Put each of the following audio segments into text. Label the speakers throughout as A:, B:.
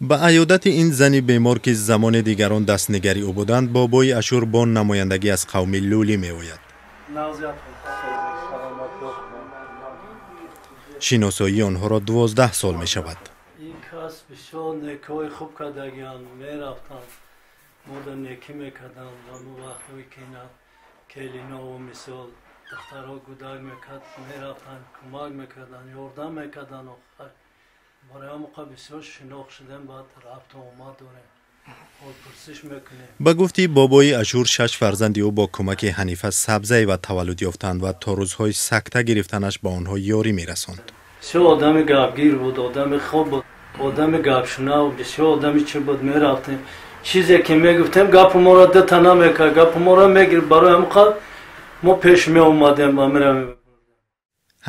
A: Ба аёдати ин зани бемор, ки замони дигарон дастнигари ӯ буданд, бобои Ашур бо намояндагӣ аз қавми лӯлӣ меояд. Шиносоии онҳоро 12 сол мешавад.
B: Ин кас бисёр некиҳои хуб кардагианд, мерафтанд, мода некӣ мекарданд. Ҳамун вақтҳое ки ина келинову мисол духтарҳо гудак мекард, мерафтанд, кӯмак мекарданд, ёрдам мекарданд. Барои ҳамон бисёр шинохт шудем, баъд рафту омад дорем, ҳолпурсиш мекунем.
A: Ба гуфти бобои Ашур, шаш фарзанди ӯ бо кӯмаки Ҳанифа Сабзаева таваллуд ёфтанд ва то рӯзҳои сакта гирифтанаш ба онҳо ёрӣ мерасонд.
B: Бисёр одами гапгир буд, одами хуб буд, одами гапшунав, бисёр одами чӣ буд. Мерафтем, чизе ки мегуфтем, гапи моро дута намекард, гапи моро мегирифт. Барои ҳамон қадр мо пеш меомадем ва меравем.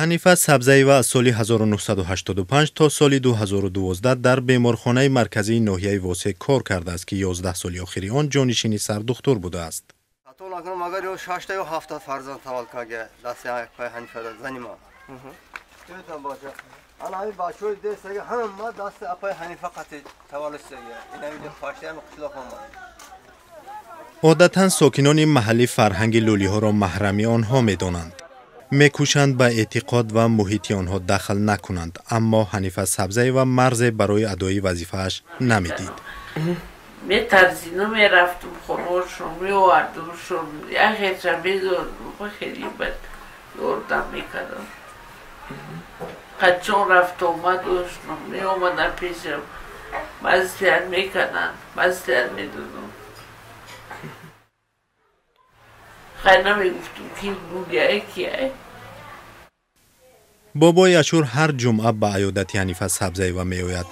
A: Ҳанифа Сабзаева аз соли 1985 то соли 2012 дар беморхонаи марказии ноҳияи Восе кор кардааст, ки 11 соли охири он ҷонишини сардухтур будааст.
C: Хато накунам, агар ё шашта ё ҳафта фарзанд таваллуд карда дасти апай Ҳанифа, зани ман. Ана ҳамин бачаҳои дестага ҳама дасти апай Ҳанифа қати таваллуд шудага. Ин ҳамин паштаи қишлоқ омад.
A: Одатан сокинони маҳаллӣ фарҳанги лӯлиҳоро маҳрами онҳо медонанд, мекӯшанд ба эътиқод ва муҳити онҳо дахл накунанд, аммо Ҳанифа Сабзаева марзе барои адои вазифааш намедид.
D: Метарзино, мерафтум хонашон, меовардумшон, яхеша медодум, хеле бад ёрдам мекардам. Қачон рафту омад доштам, меомадан пешам, маслиҳат мекарданд, маслиҳат медодум. Хай, намегуфтум, ки гугае кияй.
A: Бобои Ашур ҳар ҷумъа ба аёдати Ҳанифа Сабзаева меояд.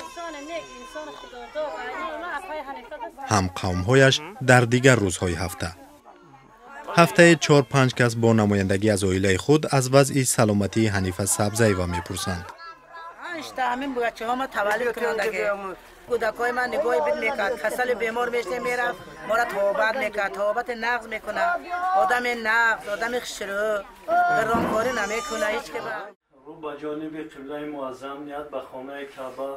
A: Ҳамқавмҳояш дар дигар рӯзҳои ҳафта. Ҳафтаи 4-5 кас бо намояндагӣ аз оилаи худ аз вазъи саломатии Ҳанифа Сабзаева мепурсанд.
E: Ҳамин бачаҳома таваллуд кунандаге, кӯдакҳои ман нигоҳи бид мекард. Касали бемор меште, мерафт, моро тобат мекард, тобати нағз мекунад. Одами нағз, одами хушрӯ, гарромкорӣ намекунад ҳеҷ ки.
B: Рӯ ба ҷониби қиблаи муаззам, ният ба хонаи Каъба.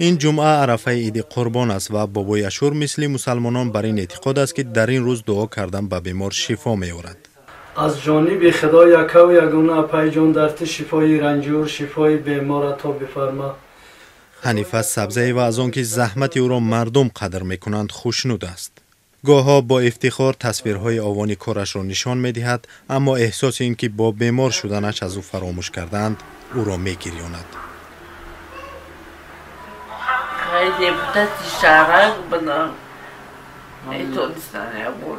A: Ин ҷумъа арафаи иди Қурбон аст ва бобои Ашур мисли мусалмонон бар ин эътиқод аст, ки дар ин рӯз дуо кардан ба бемор шифо меорад.
B: Аз ҷониби Худо якаву ягона, апайҷон, дар ту шифои ранҷур, шифои бемор ато бифарма.
A: Ҳанифа Сабзаева аз он ки заҳмати ӯро мардум қадр мекунанд, хушнуд аст. Гоҳҳо бо ифтихор тасвирҳои овони корашро нишон медиҳад, аммо эҳсоси ин ки бо бемор шуданаш аз ӯ фаромӯш кардаанд, ӯро мегирёнад.
D: Хай, депутати шаҳрак будам, метонистан як бор.